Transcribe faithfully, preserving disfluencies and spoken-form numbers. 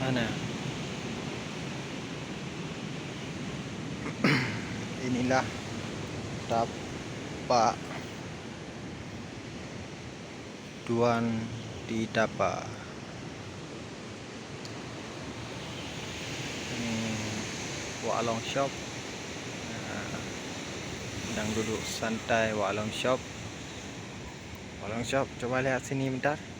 Nah, inilah tapak Tuan di Tapa. Ini Wak Long Shop. Nah, sedang duduk santai Wak Long Shop. Wak Long Shop, coba lihat sini bentar.